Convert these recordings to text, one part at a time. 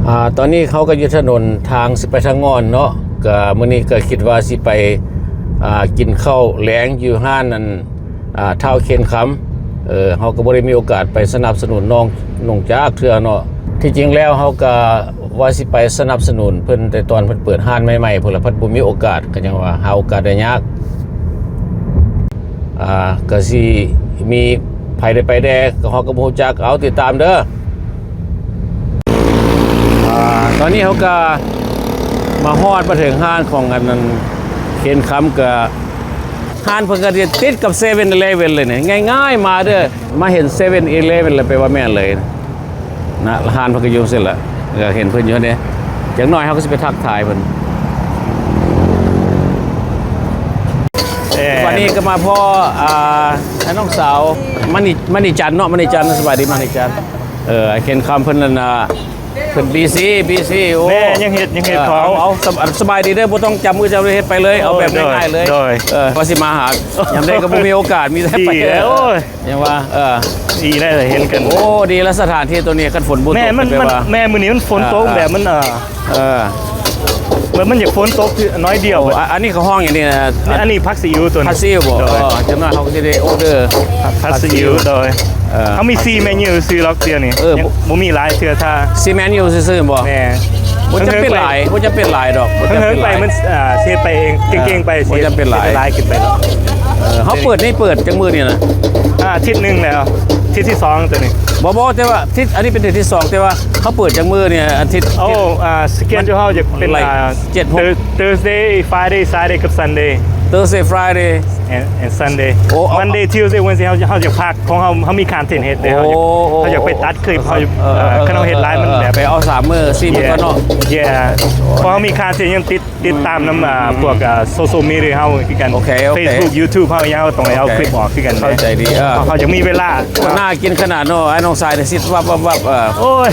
ອ່າ ຕອນນີ້ເຮົາກໍຢູ່ຖະໜົນທາງຊິໄປທາງງອນເນາະ, ກໍມື້ນີ້ກໍຄິດວ່າຊິໄປ ອ່າ ກິນເຂົ້າແລງຢູ່ຮ້ານນັ້ນ ອ່າ ທ້າວເຄນຄຳ. ເອີ ເຮົາກໍບໍ່ໄດ້ມີໂອກາດໄປສະໜັບສະໜູນນ້ອງ ນ້ອງຈັກເທື່ອເນາະ. ທີ່ຈິງແລ້ວເຮົາກໍວ່າຊິໄປສະໜັບສະໜູນເພິ່ນ ແຕ່ຕອນເພິ່ນເປີດຮ້ານໃໝ່ໆ ພຸ້ນລະ ພັດບໍ່ມີໂອກາດ, ກໍຍັງວ່າຫາໂອກາດໄດ້ຍາກ. ອ່າ ກໍຊິມີໃຜໄດ້ໄປແດ່ ກໍເຮົາກໍບໍ່ຮູ້ຈັກ. ເອົາ ຕິດຕາມເດີ. ອ່າ ຕອນນີ້ເຮົາກໍມາຮອດມາເຖິງຮ້ານຂອງອັນນັ້ນ ເຄນຄຳ. ກໍຮ້ານເພິ່ນກໍຕິດກັບເຊເວັ່ນອີເລເວັ່ນເລີຍນີ້ ງ່າຍໆ ມາເດີ ມາເຫັນເຊເວັ່ນອີເລເວັ່ນແລ້ວແປວ່າແມ່ນເລີຍ. ນະ ຮ້ານເພິ່ນກໍຢູ່ຊີ້ລະ ກໍເຫັນເພິ່ນຢູ່ເດ້. ຈັກໜ້ອຍເຮົາກໍຊິໄປທັກທາຍເພິ່ນ. ເອີ ບັດນີ້ກໍມາພໍ້ ອ່າ ນ້ອງສາວ ມະນີ ມະນີຈັນເນາະ, ມະນີຈັນ. ສະບາຍດີ ມະນີຈັນ. ເອີ ເຄນຄຳເພິ່ນນັ້ນນະ ເປັນບີຊີ ບີຊີ. ໂອ້ ແມ່ຍັງເຮັດ ຍັງເຮັດ ເອີ ຂອງ ເອົາ ເອົາ ສະ ສະບາຍດີເດີ ບໍ່ຕ້ອງຈັບມືຈັບເລີຍ ເຮັດໄປເລີຍ ເອົາແບບງ່າຍໆເລີຍ. ໂດຍ ເອີ ວ່າຊິມາຫາ ຍາມໃດກໍບໍ່ມີໂອກາດ ມີແຕ່ໄປ. ໂອ້ຍ ຍັງວ່າ ເອີ ດີແລ້ວເຫັນກັນ. ໂອ້ ດີແລ້ວ ສະຖານທີ່ໂຕນີ້ ຄັນຝົນບໍ່ຕົກ ແມ່ນ ມັນ ແບບວ່າ ແມ່ນ ມື້ນີ້ມັນຝົນຕົກ ອ່າ ແບບມັນ ເອີ ເອີ ແບບມັນຢາກຝົນຕົກໜ້ອຍດຽວ. ໂອ້ ອັນນີ້ເຂົາຮ້ອງຫຍັງນີ້ນະ? ອັນນີ້ຜັກຊີອິ້ວໂຕນີ້ ຜັກຊີອິ້ວບໍ? ໂດຍ ອໍ ຈັກໜ້ອຍເຮົາກໍຊິໄດ້ອໍເດີຜັກຊີອິ້ວ. ໂດຍ ເອີ ເຮົາມີສີ່ເມນູຊື່ໆດອກດຽວນີ້. ເອີ ຍັງບໍ່ມີຫຼາຍເທື່ອ. ຖ້າສີ່ເມນູຊື່ໆບໍ? ແມ່ນ ບໍ່ຈຳເປັນຫຼາຍ ບໍ່ຈຳເປັນຫຼາຍດອກ. ເຫິງໆໄປມັນ ອ່າ ເຮັດໄປເອງ ເກັ່ງໆໄປ ບໍ່ຈຳເປັນຫຼາຍ ເຮັດຫຼາຍຂຶ້ນໄປເນາະ. ເອີ ເຮົາເປີດນີ້ເປີດຈັກມື້ນີ້ນະ? ອ່າ ອາທິດໜຶ່ງແລ້ວ ອາທິດທີສອງໂຕນີ້. ບໍ່ໆ ແຕ່ວ່າທິດ ອັນນີ້ເປັນເທື່ອທີສອງ ແຕ່ວ່າເຮົາເປີດຈັກມື້ນີ້ອາທິດ? ໂອ້ ອ່າ ສະເກດເຮົາຢາກເປັນ ອ່າ ເຈັດ ຫົກ Thur- Thursday Friday Saturday ກັບ Sunday. Thursday Friday and and Sunday. ໂອ້ Monday Tuesday Wednesday ເຮົາ ເຮົາຢາກພັກ ຂອງເຮົາ ເຮົາມີຄອນເທັນເຮັດເດ້. ໂອ້ ເຮົາຢາກ ໂອ້ ເຮົາຢາກໄປຕັດຄລິບ ໂອ້ ເຮົາ ເອີ ເອີ ເອີ ຄັນເຮົາເຮັດຫຼາຍມັນແບບ ໄປເອົາສາມມື້ສີ່ມື້ກ່ອນເນາະ. Yeah ເພາະເຮົາມີຄອນເທັນຍັງຕິດ ຕິດຕາມນຳ ອືມ ອ່າ ອືມ ພວກ ອ່າ ໂຊຊຽວມີເດຍເຮົາຄືກັນ. ໂອເຄ ໂອເຄ Facebook YouTube ເຮົາຍັງເຮົາຕ້ອງໄດ້ເອົາ ໂອເຄ ຄລິບອອກຄືກັນ. ເຂົ້າໃຈດີ ເອີ ເຮົາ ເຮົາຢາກມີເວລາ. ໜ້າກິນຂະໜາດເນາະ ອ້າຍນ້ອງຊາຍນີ້ ຊິດວັບໆໆ. ເອີ ໂອ້ຍ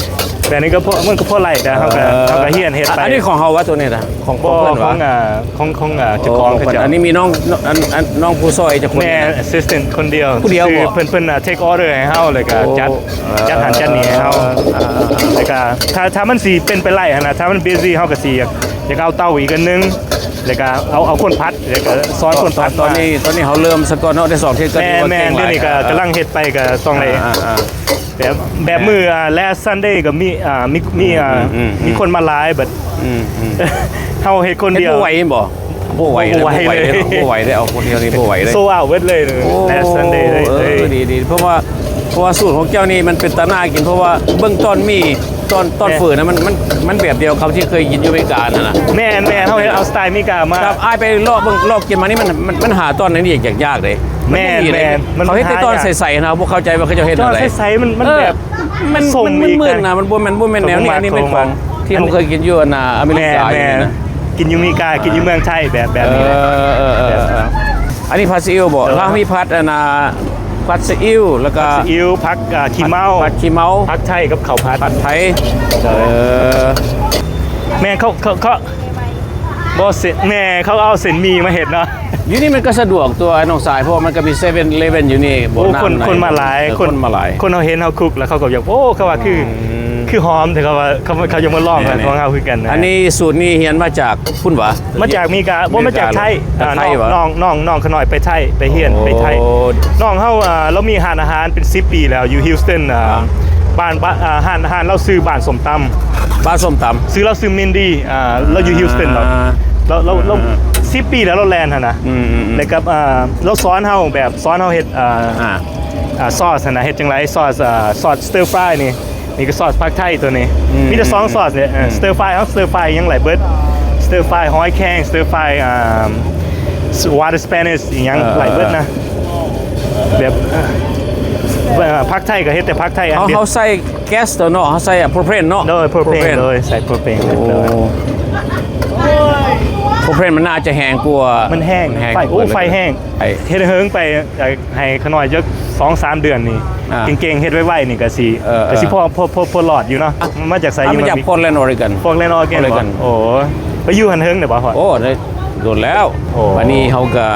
ແບບນີ້ກໍພໍ ມັນກໍພໍໄລ່ ແຕ່ເຮົາກໍ ເອີ ເຮົາກໍຮຽນເຮັດໄປ. ອັນນີ້ຂອງເຮົາວະ ໂຕນີ້ນະ? ຂອງ ຂອງເພິ່ນວະ? ຂອງ ອ່າ ຂອງ ຂອງ ອ່າ ເຈົ້າຂອງ ຂອງເພິ່ນ. ເຈົ້າ ອັນນີ້ມີນ້ອງ ນ້ອງ ອັນ ອັນ ນ້ອງຜູ້ຊ່ອຍຈັກຄົນ? ແມ່ນ assistant ຄົນດຽວ ຜູ້ດຽວບໍ? ເພິ່ນ ເພິ່ນ ອ່າ take order ໃຫ້ເຮົາ ແລ້ວກໍ ໂອ້ ຈັດ ເອີ ຈັດຫັ້ນຈັດນີ້ໃຫ້ເຮົາ. ອ່າ ແລ້ວກໍຖ້າ ຖ້າມັນຊິເປັນໄປໄດ້ຫັ້ນນະ ຖ້າມັນ busy ເຮົາກໍຊິຢາກ ຢາກເອົາເຕົາອີກອັນໜຶ່ງ ແລ້ວກໍເອົາ ເອົາຄົນຜັດ ແລ້ວກໍສອນຄົນຜັດ. ຕອນ ຕອນນີ້ ຕອນນີ້ເຮົາເລີ່ມສາກ່ອນເນາະ ໄດ້ສອງເທື່ອກໍ ແມ່ນ ແມ່ນ ດຽວນີ້ກໍກຳລັງເຮັດໄປ ກໍຕ້ອງໄດ້ ອ່າ ແບບ ແບບມື້ ອ່າ last Sunday ກໍມີ ອ່າ ມີ ມີ ອ່າ ອືມ ອືມ ມີຄົນມາຫຼາຍ ແບບ ອືມ ອືມ ເຮົາເຮັດຄົນດຽວ ເຮັດບໍ່ໄຫວແມ່ນບໍ່? ບໍ່ໄຫວ ບໍ່ໄຫວ ບໍ່ໄຫວເລີຍ ບໍ່ໄຫວເລີຍ ເອົາຄົນດຽວນີ້ບໍ່ໄຫວເລີຍ sold out ເບິດເລີຍ last Sunday ເລີຍ. ເອີ ເອີຍ ດີໆ ເພາະວ່າ ເພາະວ່າສູດຂອງເຈົ້ານີ້ມັນເປັນຕາໜ້າກິນ ເພາະວ່າເບິ່ງຕອນໝີ່ ຕອນ ຕອນ ແມ່ນ ເຝີນະ ມັນ ມັນ ມັນແບບດຽວກັບທີ່ເຄີຍກິນຢູ່ອາເມລິກາຫັ້ນນະ. ແມ່ນໆ ເຮົາເຮັດເອົາສະໄຕເມກາມາ. ຄັບ ອ້າຍໄປເລາະເບິ່ງ ເລາະກິນມານີ້ ມັນ ມັນ ມັນຫາຕອນນັ້ນຍາກໆເດ້. ແມ່ນໆ ມັນ ເຂົາເຮັດແຕ່ຕອນໃສໆນະ ບໍ່ເຂົ້າໃຈວ່າເຂົາເຈົ້າເຮັດແນວໃດ. ຕອນໃສໆ ມັນ ມັນແບບ ເອີ ມັນ ມັນມຶນໆນະ ມັນບໍ່ແມ່ນ ບໍ່ແມ່ນແນວນີ້ ອັນນີ້ແມ່ນຂອງທີ່ເຮົາເຄີຍກິນຢູ່ອັນນະ ອາເມລິກາຢູ່ນີ້ນະ. ແມ່ນໆ ກິນຢູ່ເມກາ ກິນຢູ່ເມືອງໄທ ແບບ ແບບນີ້ແຫຼະ. ເອີ ເອີ ເອີ ອັນນີ້ຜັດຊີອິ້ວບໍ? ເອີ ລາວມີຜັດອັນນະ ຜັດຊີອິ້ວ ແລ້ວກໍ ຜັດຊີອິ້ວ ຜັດ ອ່າ ຂີ້ເມົາ ຜັດ ຜັດຂີ້ເມົາ ຜັດໄທກັບເຂົ້າຜັດ ຜັດໄທ. ເອີ ເອີ ແມ່ນ ເຂົາ ເຂົາ ເຂົາ ບໍ່ເສັ້ນ ແມ່ ເຂົາເອົາເສັ້ນໝີ່ມາເຮັດເນາະ. ຢູ່ນີ້ມັນກໍສະດວກຕົວະ ນ້ອງຊາຍ ເພາະວ່າມັນກໍມີເຊເວັ່ນອີເລເວັ່ນຢູ່ນີ້. ໂອ້ ຄົນ ຄົນມາຫຼາຍ ຄົນ ຄົນມາຫຼາຍ ຄົນເຮົາເຫັນເຮົາຄຸກ ແລ້ວເຂົາກໍຢາກ ໂອ້ ເຂົາວ່າຄື ອືມ ຄືຫອມແທ້ ເຂົາວ່າ ເຂົາ ເຂົາຢາກມາລອງ ແມ່ນໆ ຂອງເຮົາຄືກັນນະ. ອັນນີ້ສູດນີ້ຮຽນມາຈາກພຸ້ນຫວາ? ມາຈາກເມກາ ບໍ່ ມາຈາກໄທ. ອ່າ ມາຈາກໄທຫວາ? ນ້ອງ ນ້ອງ ນ້ອງຂ້ານ້ອຍໄປໄທ ໄປຮຽນ ໂອ້ ໄປໄທ. ນ້ອງເຮົາ ອ່າ ລາວມີຮ້ານອາຫານເປັນສິບປີແລ້ວ ຢູ່ Houston ອ່າ ອ່າ ບ້ານ ບ້ານ ອ່າ ຮ້ານ ຮ້ານລາວຊື່ບ້ານສົ້ມຕຳ. ບ້ານສົ້ມຕຳ ຊື່ລາວຊື່ມິນດີ ອ່າ ລາວຢູ່ Houston ດອກ. ລາວ ລາວ ລາວ ອ່າ ສິບປີແລ້ວ ລາວແລ່ນຫັ້ນນະ. ອືມໆໆ ແລ້ວກໍ ອ່າ ລາວສອນເຮົາແບບ ສອນເຮົາເຮັດ ອ່າ ອ່າ ອ່າ ຊອສຫັ້ນນະ ເຮັດຈັ່ງໃດ ຊອສ ອ່າ ຊອສ stir fry ນີ້ ນີ້ກໍຊອສຜັກໄທຕົວນີ້. ອືມ ມີແຕ່ສອງຊອສນີ້ ເອີ ອືມ stir fry ເຮົາ stir fry ຫຍັງຫຼາຍເບິດ stir fry ຫອຍແຄງ stir fry ອ່າ water spinach ອີ່ຫຍັງ ເອີ ຫຼາຍເບິດນະ. ແບບ ເອີ ເອີ ຜັກໄທກໍເຮັດແຕ່ຜັກໄທອັນດຽວ. ເຮົາໃສ່ແກັສຕົວເນາະ ເຮົາໃສ່ propane ເນາະ. ໂດຍ propane propane ໂດຍ ໃສ່ propane ໂດຍ. propane ມັນໜ້າຈະແຮງກວ່າ ມັນແຮງ ມັນແຮງ ໄຟ ໂອ້ ໄຟແຮງ ເຮັດໃຫ້ເຫິງໄປ. ໃຫ້ຂ້ານ້ອຍຈັກສອງສາມເດືອນນີ້ ອ່າ ເກັ່ງໆ ເຮັດໄວໆນີ້ກໍຊິ ເອີ ກໍຊິ ເອີ ພໍ ພໍ ພໍ ພໍລອດຢູ່ເນາະ. ອ່ະ ມາຈາກໃສ? ອ່ະ ຢູ່ ມາຈາກ Portland Oregon. Portland Oregon ບໍ່? Oregon ໂອ້ ໄປຢູ່ຫັ້ນເຫິງແລ້ວບໍ່? ໂອ້ ໄດ້ດົນແລ້ວ. ໂອ້ ບາດນີ້ເຮົາກໍ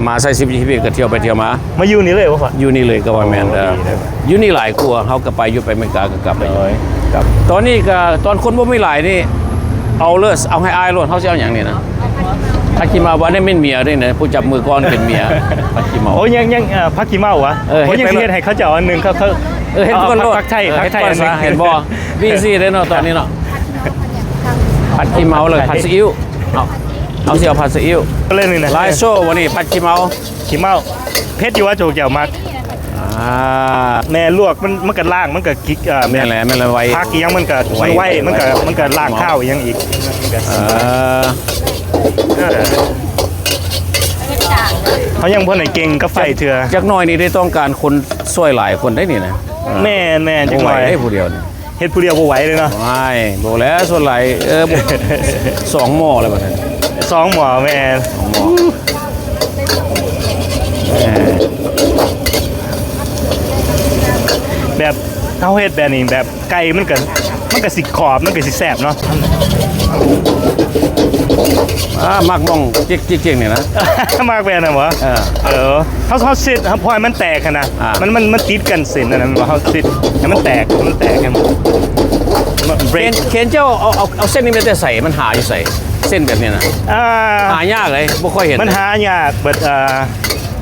ມາໃຊ້ຊີວິດທີ່ນີ້ກໍທ່ຽວໄປທ່ຽວມາ ມາຢູ່ນີ້ເລີຍບໍ່ພໍ່? ຢູ່ນີ້ເລີຍກໍວ່າແມ່ນ ໂອ້ ເອີ ດີເດີ ຢູ່ນີ້ຫຼາຍກວ່າ ເຮົາກໍໄປຢູ່ ໄປອາເມລິກາກໍກັບໄປຢູ່ ໂດຍ ກັບ ຕອນນີ້ກໍ ຕອນຄົນບໍ່ມີຫຼາຍນີ້ ເອົາເລີຍ ເອົາໃຫ້ອ້າຍໂລດ ເຮົາຊິເອົາຫຍັງນີ້ນະ? ຜັກຂີ້ເມົາ ອັນນີ້ແມ່ນເມຍເດ້ນະ ຜູ້ຈັບມືກ້ອນເປັນເມຍ ຜັກຂີ້ເມົາ ໂອ້ ຍັງ ຍັງ ເອີ ຜັກຂີ້ເມົາຫວາ? ເອີ ໂອ້ ເຮັດ ຍັງຊິເຮັດໃຫ້ເຂົາເຈົ້າອັນໜຶ່ງ ເຂົາ ເຂົາ ເອີ ເຮັດກ່ອນໂລດ ເອົາຜັກໄທ ເອີ ຜັກໄທອັນໜຶ່ງ ເຫັນບໍ່? ບີຊີເດ້ເນາະ ຕອນນີ້ເນາະ ຜັກຂີ້ເມົາ ແລ້ວຜັດຊີອິ້ວ ເອົາ ເອົາ ຊິເອົາຜັດຊີອິ້ວ ເລີຍນີ້ນະ ຫຼາຍໂຊ ວັນນີ້ຜັດຂີ້ເມົາ ຂີ້ເມົາ ເຜັດຢູ່ຫວາ? ໂຈກເຈົ້າມັກ ອ່າ ແມ່ນ ລວກມັນ ມັນກໍລ້າງ ມັນກໍກິກ ເອີ ແມ່ນແຫຼະ ແມ່ນແຫຼະ ໄວ ຜັກອີ່ຫຍັງມັນກໍ ໄວ ມັນໄວ ໄວ ມັນກໍ ມັນກໍລ້າງຄາວອີ່ຫຍັງອີກ ເອີ ເຮົາຍັງບໍ່ໄດ້ເກັ່ງກັບໄຟເທື່ອ ຈັກໜ້ອຍນີ້ໄດ້ຕ້ອງການຄົນຊ່ວຍຫຼາຍຄົນໄດ໋ນີ້ນະ ເອີ ແມ່ນໆ ຈັກໜ້ອຍ ບໍ່ໄຫວເດ້ຜູ້ດຽວນີ້ ເຮັດຜູ້ດຽວບໍ່ໄຫວເລີຍເນາະ ໂອ້ຍ ບໍ່ແລ້ວ ສ່ວນຫຼາຍ ເອີ ສອງໝໍ້ແລ້ວບັດນີ້ ສອງໝໍ້ ແມ່ນ ສອງໝໍ້ ແມ່ນ ແບບເຮົາເຮັດແບບນີ້ ແບບໄກ່ມັນກໍ ມັນກໍຊິກອບ ມັນກໍຊິແຊບເນາະ ອ່າ ມັກໝ່ອງຈິກໆນີ້ນະ ມັກແບບນັ້ນບໍ່? ເອີ ເອີ ເຮົາ ເຮົາຊິດ ເຮົາ ເພາະໃຫ້ມັນແຕກຫັ້ນນະ ອ່າ ມັນ ມັນ ມັນຕິດກັນເສັ້ນນັ້ນນະ ແມ່ນບໍ່? ເຮົາຊິດໃຫ້ມັນແຕກ ໃຫ້ມັນແຕກ ໃຫ້ມັນ ເບຣກ ເຂນ ເຂນເຈົ້າເອົາ ເອົາ ເອົາເສັ້ນນີ້ມາແຕ່ໃສ? ມັນຫາຢູ່ໃສ? ເສັ້ນແບບນີ້ນະ ອ່າ ຫາຍາກເດ້ ບໍ່ຄ່ອຍເຫັນ ມັນຫາຍາກ ແບບ ອ່າ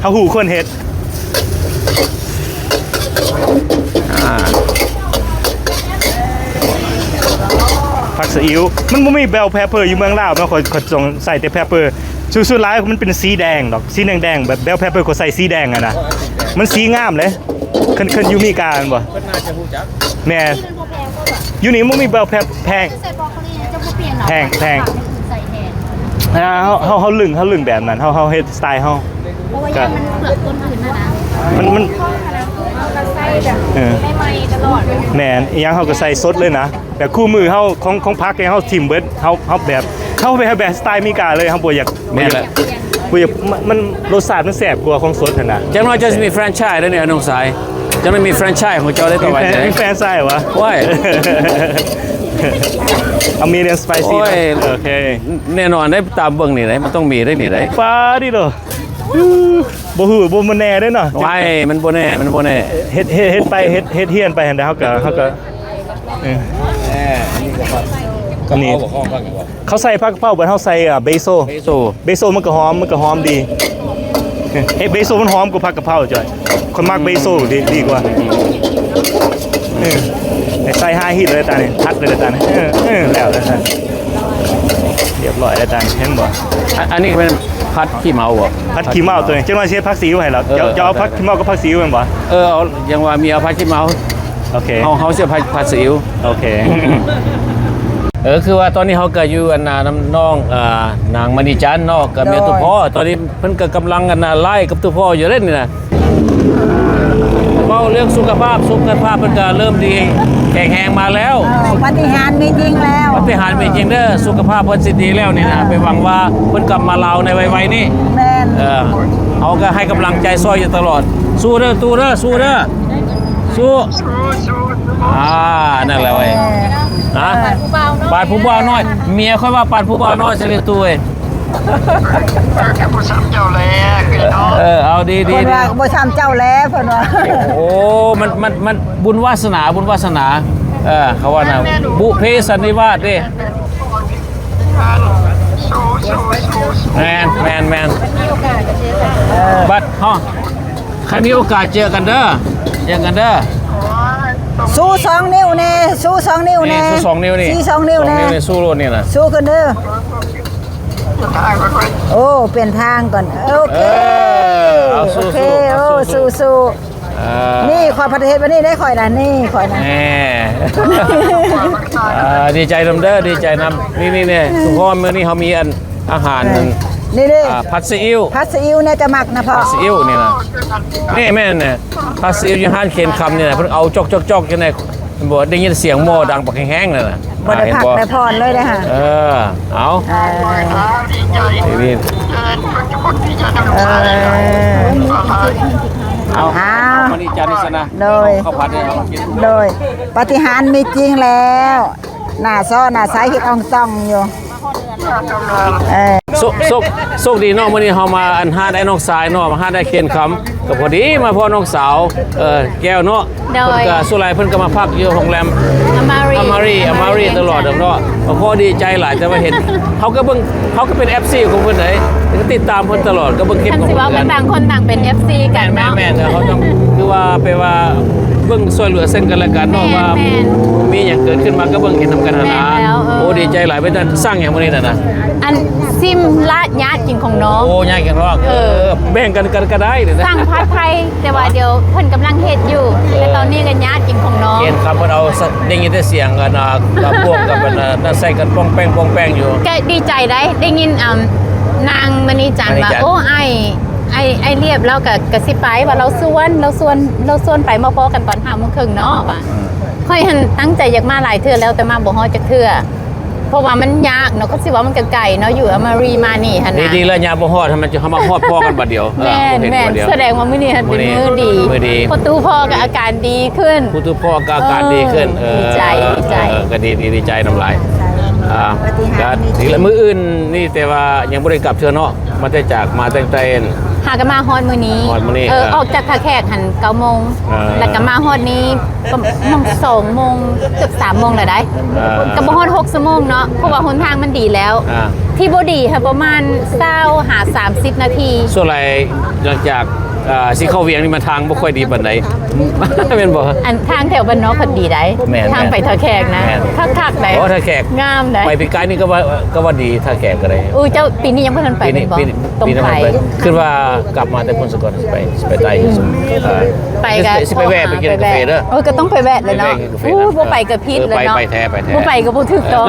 ເຮົາຮູ້ຄົນເຮັດ ອ່າ ຜັກຊະອິ້ວ ມັນບໍ່ມີ bell pepper ຢູ່ເມືອງລາວເນາະ ຂ້ອຍ ຂ້ອຍຕ້ອງໃສ່ແຕ່ pepper ສ່ວນ ສ່ວນຫຼາຍມັນເປັນສີແດງດອກ ສີແດງໆ ແບບ bell pepper ກໍໃສ່ສີແດງຫັ້ນນະ ມັນສີງາມເດ້ ຄັນ ຄັນຢູ່ເມກາແມ່ນບໍ່? ເພິ່ນໜ້າຈະຮູ້ຈັກ ແມ່ນ ຢູ່ນີ້ມັນມີ bell pep ແພງ ແພງ ແພງ ອ່າ ເຮົາ ເຮົາ ເຮົາລຶ້ງ ເຮົາລຶ້ງແບບນັ້ນ ເຮົາ ເຮົາເຮັດສະໄຕເຮົາ ເພາະວ່າຢ້ານມັນເປືອກຕົ້ນທຶນນະ ມັນ ມັນ ເຮົາກໍໃສ່ແບບ ເອີ ໃໝ່ໆ ຕະຫຼອດ ແມ່ນ ອີ່ຫຍັງເຮົາກໍໃສ່ສົດເລີຍນະ ແບບຄູ່ມື້ເຮົາ ຂອງ ຂອງຜັກເຮົາຖິ້ມເບິດ ເຮົາ ເຮົາແບບ ເຮົາໄປເຮັດແບບສະໄຕເມກາເລີຍ ເຮົາບໍ່ຢາກ ແມ່ນແຫຼະ ບໍ່ຢາກ ມັນ ມັນ ລົດຊາດມັນແຊບກວ່າຂອງສົດຫັ້ນນະ ຈັກໜ້ອຍເຈົ້າຊິມີແຟຣນໄຊເດ້ນີ້ ນ້ອງຊາຍ ເຈົ້າໄດ້ມີແຟຣນໄຊຂອງເຈົ້າໄດ້ຕໍ່ໄປ ມີແຟຣນໄຊຫວາ? ໂອ້ຍ ອາ medium spicy ໂອ້ຍ ໂອເຄ ແນ່ນອນໄດ້ ຕາມເບິ່ງນີ້ໄດ້ ມັນຕ້ອງມີໄດ້ນີ້ໄດ້ ປາດິໂດ ບໍ່ຮູ້ ບໍ່ແນ່ເດ້ເນາະ ໄວ້ ມັນບໍ່ແນ່ ມັນບໍ່ແນ່ ເຮັດ ເຮັດ ເຮັດໄປ ເຮັດ ເຮັດຮຽນໄປຫັ້ນ ເຮົາກໍ ເຮົາກໍ ເອີ ອັນນີ້ກໍ ອັນນີ້ ເຂົາໃສ່ຜັກກະເພົາ ບາດເຮົາໃສ່ ອ່າ ເບໂຊ ເບໂຊ ເບໂຊມັນກໍຫອມ ມັນກໍຫອມດີ ເອີ ເບໂຊມັນຫອມກວ່າຜັກກະເພົາຈ້ອຍ ຂ້ອຍມັກເບໂຊດີ ດີກວ່າ ເອີ ໃສ່ຮາຍຮີດເລີຍຕານີ້ ຜັດເລີຍຕານີ້ ເອີ ເອີ ແລ້ວ ແລ້ວ ຮຽບຮ້ອຍແລ້ວຕານີ້ ເຫັນບໍ່? ອັນ ອັນນີ້ແມ່ນຜັດຂີ້ເມົາບໍ່? ຜັດຂີ້ເມົາຕົວນີ້ ຈັກໜ້ອຍຊິເຮັດຜັກຊີອິ້ວໃຫ້ລາວ ເອີ ເຈົ້າ ເຈົ້າເອົາຜັດຂີ້ເມົາກັບຜັກຊີອິ້ວແມ່ນບໍ່? ເອີ ເອົາ ຍັງວ່າມີເອົາຜັດຂີ້ເມົາ ໂອເຄ ເຮົາ ເຮົາຊິເອົາຜັດຊີອິ້ວ ໂອເຄ ເອີ ຄືວ່າຕອນນີ້ເຮົາກໍຢູ່ອັນນ່ານຳນ້ອງ ອ່າ ນາງມະນີຈັນເນາະ ກັບແມ່ ໂດຍ ຕຸພໍ່ ຕອນນີ້ເພິ່ນກໍກຳລັງອັນນ່າໄລຟ໌ກັບຕຸພໍ່ຢູ່ເດ້ນີ້ນະ ເວົ້າເລື່ອງສຸຂະພາບ ສຸຂະພາບເພິ່ນກໍເລີ່ມດີແຂງແຮງມາແລ້ວ ເອີ ປາຕິຫານມີຈິງແລ້ວ ປາຕິຫານມີຈິງເດີ ສຸຂະພາບເພິ່ນຊິດີແລ້ວນີ້ນະ ເອີ ໄປຫວັງວ່າເພິ່ນກັບມາລາວໃນໄວໆນີ້ ແມ່ນ ເອີ ເຮົາກໍໃຫ້ກຳລັງໃຈຊ່ອຍຢູ່ຕະຫຼອດ ສູ້ເດີ ຕູ້ເດີ ສູ້ເດີ ສູ້ ອ່າ ນັ້ນແຫຼະເວີຍ ເອີ ນະ ປານຜູ້ບ່າວນ້ອຍ ປານຜູ້ບ່າວນ້ອຍ ເມຍຂ້ອຍວ່າປານຜູ້ບ່າວນ້ອຍຊະເລີຍຕູ້ເອີຍ ເອີ ບໍ່ຊ້ຳເຈົ້າແລ ເອີ ເອົາດີໆ ເພິ່ນວ່າບໍ່ຊ້ຳເຈົ້າແລ ເພິ່ນວ່າ ໂອ້ ມັນ ມັນ ມັນບຸນວາສະໜາ ບຸນວາສະໜາ ເອີ ເຂົາວ່ານະ ບຸເພສັນນິວາດເດ້ ແມ່ນ ແມ່ນ ແມ່ນ ບັດ ເຮົາ ຄັນມີໂອກາດເຈີກັນເດີ ເຈີກັນເດີ ຊູສອງນິ້ວແດ່ ຊູສອງນິ້ວແດ່ ນີ້ ຊູສອງນິ້ວນີ້ ຊີ້ສອງນິ້ວແດ່ ສອງນິ້ວນີ້ ສູ້ໂລດນີ້ນະ ສູ້ຂຶ້ນເດີ ໂອ້ ປ່ຽນທາງກ່ອນ ໂອເຄ ເອີ ເອົາ ໂອເຄ ສູ້ ສູ້ ສູ້ ສູ້ ເອີ ນີ້ຂ້ອຍພັດເຮັດແບບນີ້ໄດ໋ຂ້ອຍນະ ນີ້ຂ້ອຍນະ ແໝ ເອີ ດີໃຈນຳເດີ ດີໃຈນຳ ນີ້ໆ ທຸກຄົນ ມື້ນີ້ເຮົາມີອັນ ອາຫານ ເອີ ນີ້ເດ້ ອ່າ ຜັດຊີອິ້ວ ຜັດຊີອິ້ວແນ່ຈະມັກນະພໍ່ ຜັດຊີອິ້ວນີ້ນະ ນີ້ແມ່ນນະ ຜັດຊີອິ້ວຢູ່ຮ້ານເຄນຄຳນີ້ນະ ເພິ່ນເອົາຈອກໆໆ ຈັ່ງໃດ ບໍ່ໄດ້ຍິນສຽງໝໍ້ດັງບັກແຮງໆ ນັ້ນນະ ບໍ່ໄດ້ພັກໄດ້ຜ່ອນເລີຍເດ້ຫາ ເອີ ເອົາ ເອີ ນີ້ ເອີ ເອົາ ເອົາ ມານີ້ຈານນີ້ຊະນະ ໂດຍ ເອົາເຂົ້າຜັດໃຫ້ເຮົາກິນ ໂດຍ ປາຕິຫານມີຈິງແລ້ວ ໜ້າຊໍໜ້າໃສເຮັດອອງຕອງຢູ່ ໂຊກ ໂຊກ ໂຊກດີເນາະ ມື້ນີ້ເຮົາມາອັນຮ້ານອ້າຍນ້ອງຊາຍເນາະ ຮ້ານອ້າຍເຄນຄຳ ກໍພໍດີມາພໍ້ນ້ອງສາວ ເອີ ແກ້ວເນາະ ໂດຍ ເພິ່ນກໍສ່ວນຫຼາຍເພິ່ນກໍມາພັກຢູ່ໂຮງແຮມ ອາມາຣີ ອາມາຣີ ອາມາຣີ ອາມາຣີ ຕະຫຼອດເນາະ ກໍພໍດີໃຈຫຼາຍ ແຕ່ວ່າເຫັນ ເຮົາກໍເບິ່ງ ເຮົາກໍເປັນເອັຟຊີຂອງເພິ່ນເດ້ ກໍຕິດຕາມເພິ່ນຕະຫຼອດ ກໍເບິ່ງຄລິບຂອງເພິ່ນຄືກັນ ຊິເວົ້າກັນ ຕ່າງຄົນຕ່າງເປັນເອັຟຊີກັນເນາະ ແມ່ນໆ ແມ່ນໆ ເຮົາຕ້ອງ ຄືວ່າແປວ່າເບິ່ງຊ່ວຍເຫຼືອເຊິ່ງກັນແລະກັນເນາະ ແມ່ນໆ ວ່າມີຫຍັງເກີດຂຶ້ນມາກໍເບິ່ງເຫັນນຳກັນຫັ້ນນະ ແມ່ນແລ້ວ ເອີ ໂອ້ ດີໃຈຫຼາຍ ເປັນສັ່ງຫຍັງມື້ນີ້ນະ ອັນ ຊິມລາດຍາດກິນຂອງນ້ອງ ໂອ້ ຍາດກິນຂອງນ້ອງ ເອີ ເອີ ແບ່ງກັນ ກັນກໍໄດ້ເດ້ ສັ່ງຜັດໄທ ແຕ່ວ່າດຽວເພິ່ນກຳລັງເຮັດຢູ່ ເອີ ແຕ່ຕອນນີ້ກໍຍາດກິນຂອງນ້ອງ ເຫັນຄັບ ເພິ່ນເອົາ ໄດ້ຍິນແຕ່ສຽງອັນ ອ່າ ພວກກັບອັນ ນັ້ນໃສ່ກັນປ່ອງແປ້ງ ປ່ອງແປ້ງຢູ່ ກໍດີໃຈໄດ໋ ໄດ້ຍິນ ອ່າ ນາງມະນີຈັນວ່າ ມະນີຈັນ ໂອ້ ອ້າຍ ອ້າຍ ອ້າຍລຽບລາວກໍ ກໍຊິໄປ ວ່າລາວຊວນ ລາວຊວນ ລາວຊວນໄປ ມາພໍ້ກັນຕອນຫ້າໂມງເຄິ່ງເນາະ ວ່າ ອືມ ຂ້ອຍຫັ້ນຕັ້ງໃຈຢາກມາຫຼາຍເທື່ອແລ້ວ ແຕ່ມາບໍ່ຮອດຈັກເທື່ອ ເພາະວ່າມັນຍາກເນາະ ກໍຊິວ່າມັນກໍໄກເນາະ ຢູ່ອາມາຣີມານີ້ຫັ້ນນະ ດີໆ ແລ້ວຍາມບໍ່ຮອດ ໃຫ້ມັນ ເຮົາມາຮອດພໍ້ກັນບາດດຽວ ແມ່ນໆ ແສດງວ່າມື້ນີ້ຫັ້ນເປັນມື້ດີ ມື້ດີ ພໍຕູ້ພໍ້ກໍອາການດີຂຶ້ນ ພໍຕູ້ພໍ້ກໍອາການດີຂຶ້ນ ເອີ ດີໃຈ ເອີ ດີໃຈ ເອີ ກໍດີ ດີ ດີໃຈນຳຫຼາຍ ອ່າ ກໍດີລະ ມື້ອື່ນນີ້ ແຕ່ວ່າຍັງບໍ່ໄດ້ກັບເທື່ອເນາະ ມາແຕ່ຈາກ ມາຕັ້ງແຕ່ ຫາກໍມາຮອດມື້ນີ້ ຮອດມື້ນີ້ ເອີ ເອີ ອອກຈາກທ່າແຂກຫັ້ນເກົ້າໂມງ ເອີ ແລ້ວກໍມາຮອດນີ້ປະມານສອງໂມງ ເກືອບສາມໂມງແລ້ວໄດ໋ ເອີ ກໍບໍ່ຮອດຫົກຊົ່ວໂມງເນາະ ເພາະວ່າຫົນທາງມັນດີແລ້ວ ອ່າ ທີ່ບໍ່ດີຫັ້ນປະມານຊາວຫາສາມສິບນາທີ ສ່ວນຫຼາຍຫຼັງຈາກ ອ່າ ຊິເຂົ້າວຽງນີ້ມັນທາງບໍ່ຄ່ອຍດີປານໃດ ແມ່ນບໍ່? ອັນທາງແຖວບ້ານນອກເພິ່ນດີໃດ໋ ແມ່ນໆ ທາງໄປທ່າແຂກນະ ແມ່ນ ຄັກໆໃດ໋ ໂອ້ ທ່າແຂກງາມໃດ໋ ໄປປີກາຍນີ້ກໍວ່າ ກໍວ່າດີທ່າແຂກກໍໄດ້ ອູ້ ເຈົ້າປີນີ້ຍັງບໍ່ທັນໄປແມ່ນບໍ່? ຕ້ອງໄປ ຄິດວ່າກັບມາແຕ່ພຸ້ນສາກ່ອນ ຊິໄປ ຊິໄປໃຕ້ ອືມ ເອີ ໄປກໍຊິໄປແວະໄປກິນກາເຟເດີ ໂອ້ຍ ກໍຕ້ອງໄປແວະແຫຼະເນາະ ໄປແວະກິນກາເຟ ອູ້ ບໍ່ໄປກໍຜິດແລ້ວເນາະ ເອີ ໄປ ໄປແທ້ ໄປແທ້ ບໍ່ໄປກໍບໍ່ຖືກຕ້ອງ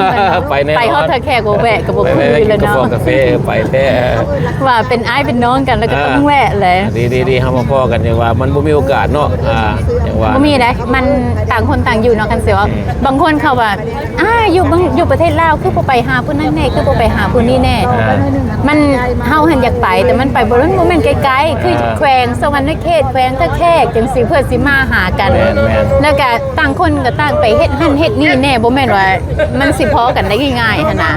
ໄປແນ່ນອນ ໄປຮອດທ່າແຂກບໍ່ແວະກໍບໍ່ຄືແລ້ວເນາະ ໄປແທ້ ວ່າເປັນອ້າຍເປັນນ້ອງກັນ ແລ້ວກໍຕ້ອງແວະແຫຼະ ດີໆໆ ເຮົາມາພໍ້ກັນ ຈັ່ງວ່າມັນບໍ່ມີໂອກາດເນາະ ອ່າ ຈັ່ງວ່າ ບໍ່ມີໃດ໋ ມັນຕ່າງຄົນຕ່າງຢູ່ເນາະ ຄັນຊິເວົ້າ ອືມ ບາງຄົນເຂົາວ່າ ອ່າ ຢູ່ເມືອງ ຢູ່ປະເທດລາວ ຄືບໍ່ໄປຫາຜູ້ນັ້ນແດ່ ຄືບໍ່ໄປຫາຜູ້ນີ້ແດ່ ອ່າ ມັນ ເຮົາຫັ້ນຢາກໄປ ແຕ່ມັນໄປບໍ່ ມັນບໍ່ແມ່ນໃກ້ໆ ຄື ອ່າ ແຂວງສະຫວັນນະເຂດ ແຂວງທ່າແຂກ ຈັ່ງຊີ້ ເພື່ອຊິມາຫາກັນ ແມ່ນໆ ແລ້ວກະຕ່າງຄົນກໍຕ່າງໄປເຮັດຫັ້ນເຮັດນີ້ແດ່ ບໍ່ແມ່ນວ່າມັນຊິພໍ້ກັນໄດ້ງ່າຍໆ ຫັ້ນນະ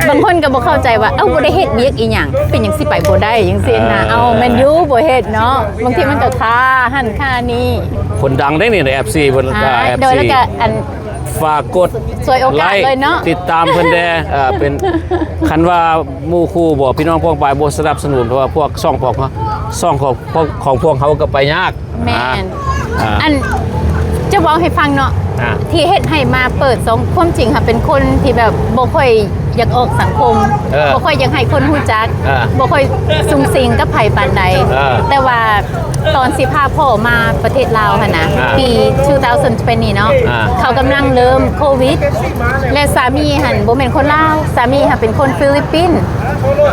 ບາງຄົນກໍບໍ່ເຂົ້າໃຈວ່າ ເອົ້າ ບໍ່ໄດ້ເຮັດວຽກອີ່ຫຍັງ ເປັນຫຍັງຊິໄປບໍ່ໄດ້ ຈັ່ງຊີ້ນະ ອ່າ ເອົ້າ ແມ່ນຢູ່ ບໍ່ເຮັດເນາະ ບາງທີມັນກໍຄາຫັ້ນຄານີ້ ຄົນດັງເດ້ນີ້ ເອັຟຊີ ເພິ່ນ ອ່າ ກໍ ເອັຟຊີ ໂດຍ ແລ້ວກໍອັນ ຝາກກົດ ສວຍໂອກາດເລີຍເນາະ ຕິດຕາມເພິ່ນແດ່ ເອີ ເປັນ ຄັນວ່າໝູ່ຄູ່ບໍ່ ພີ່ນ້ອງປ້ອງປາຍບໍ່ສະໜັບສະໜູນ ເພາະວ່າພວກຊ່ອງຂອງ ຊ່ອງຂອງ ຂອງພວກເຮົາກໍໄປຍາກ ແມ່ນ ອ່າ ອັນ ຈະເວົ້າໃຫ້ຟັງເນາະ ອ່າ ທີ່ເຮັດໃຫ້ມາເປີດຊ່ອງ ຄວາມຈິງຫາເປັນຄົນທີ່ແບບບໍ່ຄ່ອຍຢາກອອກສັງຄົມ ເອີ ບໍ່ຄ່ອຍຢາກໃຫ້ຄົນຮູ້ຈັກ ເອີ ບໍ່ຄ່ອຍສຸງສິງກັບໃຜປານໃດ ເອີ ແຕ່ວ່າ ຕອນຊິພາພໍ່ມາປະເທດລາວຫັ້ນນະ ອ່າ ປີ two thousand twenty ເນາະ ອ່າ ເຂົາກຳລັງເລີ່ມໂຄວິດ ແລະ ສາມີຫັ້ນບໍ່ແມ່ນຄົນລາວ ສາມີຫັ້ນເປັນຄົນຟີລິບປິນ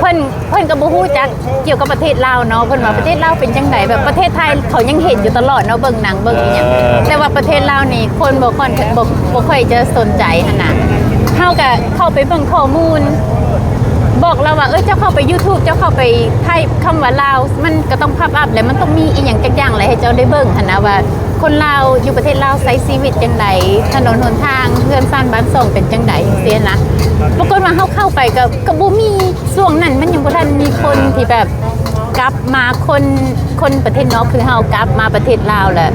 ເພິ່ນ ເພິ່ນກໍບໍ່ຮູ້ຈັກກ່ຽວກັບປະເທດລາວເນາະ ເພິ່ນວ່າ ອ່າ ປະເທດລາວເປັນຈັ່ງໃດ ແບບປະເທດໄທເຂົາຍັງເຫັນຢູ່ຕະຫຼອດເນາະ ເບິ່ງໜັງເບິ່ງອີ່ຫຍັງ ເອີ ແຕ່ວ່າປະເທດລາວນີ້ຄົນບໍ່ຄ່ອຍ ບໍ່ ບໍ່ຄ່ອຍຈະສົນໃຈຫັ້ນນະ ເຮົາກໍເຂົ້າໄປເບິ່ງຂໍ້ມູນ ບອກລາວວ່າ ເອີ ເຈົ້າເຂົ້າໄປ YouTube ເຈົ້າເຂົ້າໄປໄທ ຄຳວ່າລາວ ມັນກໍຕ້ອງ pop up ແຫຼະ ມັນຕ້ອງມີອີ່ຫຍັງຈັກຢ່າງແຫຼະ ໃຫ້ເຈົ້າໄດ້ເບິ່ງຫັ້ນນະວ່າ ຄົນລາວຢູ່ປະເທດລາວໃຊ້ຊີວິດຈັ່ງໃດ ຖະໜົນຫົນທາງ ເຮືອນຊານບ້ານຊ່ອງເປັນຈັ່ງໃດ ຈັ່ງຊີ້ນະ ປາກົດວ່າເຮົາເຂົ້າໄປກໍ ກໍບໍ່ມີ ຊ່ວງນັ້ນມັນຍັງບໍ່ທັນມີຄົນທີ່ແບບກັບມາ ຄົນ ຄົນປະເທດນອກຄືເຮົາກັບມາປະເທດລາວ ແລ້ວ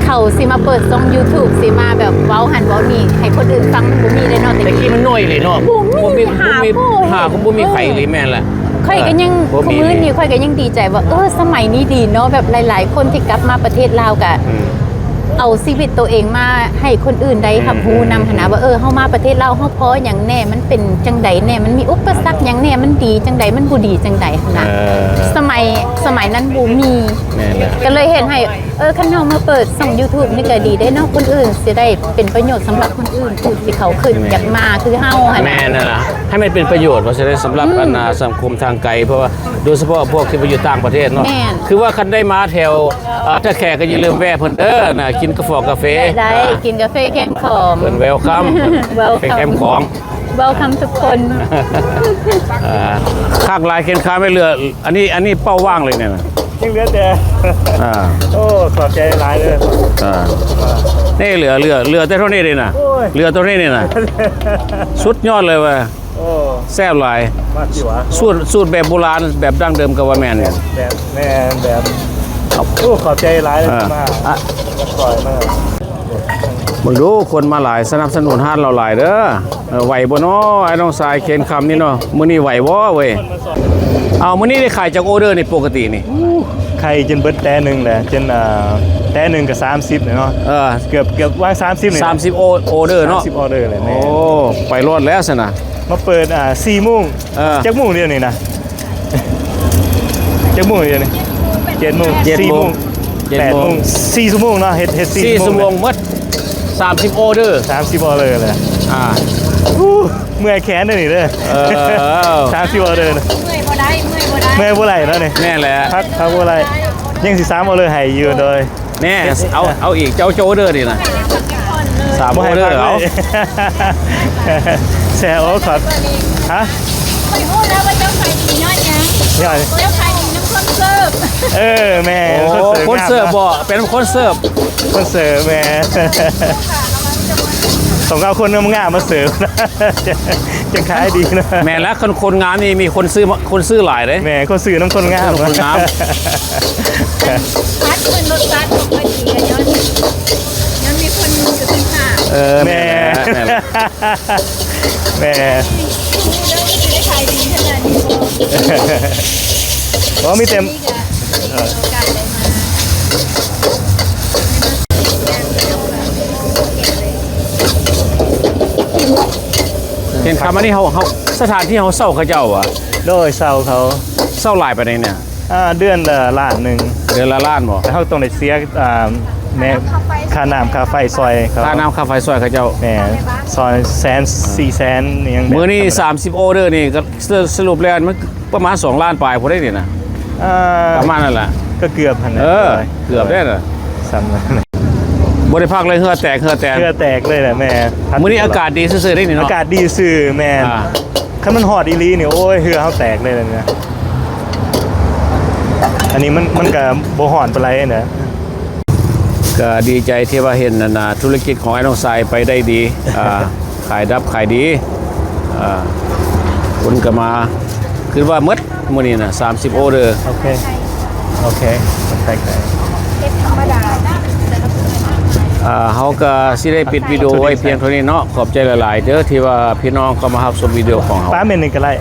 ເຂົາຊິມາເປີດຊ່ອງ YouTube ຊິມາແບບເວົ້າຫັ້ນເວົ້ານີ້ໃຫ້ຄົນອື່ນຟັງ ມັນບໍ່ມີເດ້ເນາະ ແຕ່ກີ້ມັນໜ້ອຍອີ່ຫຼີເນາະ ບໍ່ມີ ບໍ່ມີ ຫາ ບໍ່ມີ ຫາກໍບໍ່ມີໃຜອີ່ຫຼີ ເອີ ແມ່ນແຫຼະ ຂ້ອຍກໍຍັງ ເອີ ບໍ່ມີ ທຸກມື້ນີ້ຂ້ອຍກໍຍັງດີໃຈວ່າ ເອີ ສະໄໝນີ້ດີເນາະ ແບບຫຼາຍໆຄົນທີ່ກັບມາປະເທດລາວກະ ອືມ ເອົາຊີວິດໂຕເອງມາໃຫ້ຄົນອື່ນໄດ້ຮັບຮູ້ນຳຫັ້ນນະ ວ່າ ເອີ ເຮົາມາປະເທດລາວ ເຮົາພໍ້ຫຍັງແດ່ ມັນເປັນຈັ່ງໃດແດ່ ມັນມີອຸປະສັກຫຍັງແດ່ ມັນດີຈັ່ງໃດ ມັນບໍ່ດີຈັ່ງໃດຫັ້ນນະ ເອີ ສະໄໝ ສະໄໝນັ້ນບໍ່ມີ ແມ່ນແຫຼະ ກໍເລີຍເຮັດໃຫ້ ເອີ ຄັນເຮົາມາເປີດຊ່ອງ YouTube ນີ້ກໍດີເດ້ເນາະ ຄົນອື່ນຊິໄດ້ເປັນປະໂຫຍດສຳລັບຄົນອື່ນ ຜູ້ທີ່ເຂົາຄິດຢາກມາຄືເຮົາຫັ້ນນະ ແມ່ນຫັ້ນລະ ໃຫ້ມັນເປັນປະໂຫຍດ ເພາະສະນັ້ນສຳລັບ ອືມ ອັນນາ ສັງຄົມທາງໄກ ເພາະວ່າໂດຍສະເພາະພວກທີ່ມາຢູ່ຕ່າງປະເທດເນາະ ແມ່ນ ຄືວ່າຄັນໄດ້ມາແຖວ ອ່າ ທ່າແຂກກໍຢ່າລືມແວະເພິ່ນເດີນະ ກິນກາແຟ ແວະໄດ້ ອ່າ ກິນກາເຟແຄມຂອງ ເພິ່ນ welcome welcome ເປັນແຄມຂອງ welcome ທຸກຄົນ ອ່າ ຄັກຫຼາຍ ເຄນຄາແມ່ເຫຼືອ ອັນນີ້ ອັນນີ້ເປົ້າວ່າງເລີຍນີ້ນະ ຍັງເຫຼືອແຕ່ ອ່າ ໂອ້ ຂອບໃຈຫຼາຍເດີ ອ່າ ອ່າ ນີ້ເຫຼືອ ເຫຼືອ ເຫຼືອແຕ່ເທົ່ານີ້ເດ້ນະ ໂອ້ຍ ເຫຼືອເທົ່ານີ້ນີ້ນະ ສຸດຍອດເລີຍວ່າ ໂອ້ ແຊບຫຼາຍ. ມາຊິວະ ສູດ ສູດແບບໂບລານ ແບບດັ້ງເດີມກໍວ່າແມ່ນ. ແບບ ແມ່ນ ແບບ ໂອ້ ຂອບໃຈຫຼາຍເລີຍ ເອີ ທີ່ມາ ອະ ຊ່ອຍມາ. ເບິ່ງດູ ຄົນມາຫຼາຍ ສະໜັບສະໜູນຮ້ານເຮົາຫຼາຍເດີ. ເອີ ໄຫວບໍ່ນໍ ອ້າຍນ້ອງຊາຍເຄນຄຳນີ້ເນາະ? ມື້ນີ້ໄຫວບໍ່ເວີຍ? ເອົາ ມື້ນີ້ໄດ້ຂາຍຈັກອໍເດີນີ້ ປົກກະຕິນີ້? ຂາຍຈົນເບິດແຕ່ໜຶ່ງແຫຼະ ຈົນ ເອີ ແຕ່ໜຶ່ງກໍສາມສິບແຫຼະເນາະ. ເອີ ເກືອບ ເກືອບວາງສາມສິບນີ້ແຫຼະ ສາມສິບອໍເດີເນາະ. ສາມສິບອໍເດີແຫຼະ. ແມ່ນ. ໂອ້ ໄປລອດແລ້ວຊັ້ນນະ. ມາເປີດ ອ່າ ສີ່ໂມງ. ເອີ ຈັກໂມງດຽວນີ້ນະ? ຈັກໂມງດຽວນີ້? ເຈັດໂມງ ເຈັດໂມງ ສີ່ໂມງ ເຈັດໂມງ ແປດໂມງ ສີ່ຊົ່ວໂມງເນາະ. ເຮັດ ເຮັດສີ່ ສີ່ ຊົ່ວໂມງ ຊົ່ວໂມງ ໝົດສາມສິບອໍເດີ ສາມສິບອໍເດີເລີຍ. ອ່າ ອູ້ ເມື່ອຍແຂນເດີນີ້ເດີ. ເອີ ສາມສິບອໍເດີນະ ເມື່ອຍບໍ່ໄດ້ ເມື່ອຍບໍ່ໄດ້ ເມື່ອຍບໍ່ໄດ້ເນາະນີ້. ແມ່ນແຫຼະ ພັກ ພັກບໍ່ໄດ້ ຍັງຊິສາມອໍເດີໃຫ້ຢູ່ໂດຍ. ແນ່ ເອົາ ເອົາອີກ ເຈົ້າ ເຈົ້າອໍເດີນີ້ນະ ສາມອໍເດີເອົາ. ແຊ ໂອ້ ຂອບ ຮະ? ຂ້ອຍຮູ້ແລ້ວວ່າເຈົ້າຂາຍດີຍ້ອນຫຍັງ ຍ້ອນ ເຈົ້າຂາຍດີນຳຄົນເສີບ. ເອີ ແມ່ນ ໂອ້ ຄົນເສີບ ຄົນເສີບບໍ? ເປັນຄົນເສີບ ຄົນເສີບ ແມ່ນ. ຕ້ອງເອົາຄົນງາມໆມາເສີບ ຈັ່ງຂາຍດີນະ. ແມ່ນລະ ຄັນຄົນງາມນີ້ມີຄົນຊື້ ຄົນຊື້ຫຼາຍເດ້. ແມ່ນ ຄົນຊື້ນຳຄົນງາມ ຄົນງາມ. ພັດເປັນລົດຈັກຂອງຂ້ອຍດີກໍຍ້ອນ ຍ້ອນມີຄົນຢູ່ຂ້າງໆ. ເອີ ແມ່ນ ແມ່ນ ແມ່ນ ແມ່ນ. ຮູ້ເດີວ່າຊິໄດ້ຂາຍດີຂະໜາດນີ້ບໍ່? ບໍ່ ມີແຕ່ ມີກະ ເອີ ໂອກາດໄດ້ມາ ເຫັນຄຳອັນນີ້ເຮົາ ເຮົາ ສະຖານທີ່ເຮົາເຊົ່າເຂົາເຈົ້າຫວາ? ໂດຍ ເຊົ່າເຂົາ. ເຊົ່າຫຼາຍປານໃດນີ້? ອ່າ ເດືອນລະລ້ານໜຶ່ງ. ເດືອນລະລ້ານບໍ? ແຕ່ເຮົາຕ້ອງໄດ້ເສຍ ອ່າ ແມ່ ຄ່ານ້ຳຄ່າໄຟຊ່ອຍເຂົາ. ຄ່ານ້ຳຄ່າໄຟຊ່ອຍເຂົາເຈົ້າ. ແມ່ນ ຊ່ອຍແສນ ສີ່ແສນອີ່ຫຍັງ. ມື້ນີ້ສາມສິບອໍເດີນີ້ກໍສະ ສະຫຼຸບແລ້ວມັນປະມານສອງລ້ານປາຍພຸ້ນເດ້ນີ້ນະ. ອ່າ ປະມານນັ້ນລະ ກໍເກືອບຫັ້ນແຫຼະ. ເອີ ເກືອບແລ້ວນະ ສ່ຳນັ້ນ. ບໍ່ໄດ້ພັກເລີຍ ເຫື່ອແຕກ ເຫື່ອແຕກ ເຫື່ອແຕກເລີຍແຫຼະແມ່. ມື້ນີ້ອາກາດດີຊື່ໆເດ້ນີ້ເນາະ. ອາກາດດີຊື່ແມ່ນ. ອ່າ ຄັນມັນຮ້ອນອີ່ຫຼີນີ້ ໂອ້ຍ ເຫື່ອເຮົາແຕກເລີຍນະ. ອັນນີ້ມັນ ມັນກະບໍ່ຮ້ອນປານໃດນະ. ກະດີໃຈທີ່ວ່າເຫັນອັນນ່າ ທຸລະກິດຂອງອ້າຍນ້ອງຊາຍໄປໄດ້ດີ ອ່າ ຂາຍດັບຂາຍດີ ອ່າ ຄົນກະມາ ຄິດວ່າໝົດມື້ນີ້ນະ ສາມສິບອໍເດີ. ໂອເຄ ໂອເຄ ເຮັດທຳມະດາ. ອ່າ ເຮົາກະຊິໄດ້ປິດວິດີໂອໄວ້ພຽງເທົ່ານີ້ເນາະ. ຂອບໃຈຫຼາຍໆເດີ ທີ່ວ່າພີ່ນ້ອງເຂົ້າມາຮັບຊົມວິດີໂອຂອງເຮົາ. ປ້າແມ່ນນີ້ກະໄດ້.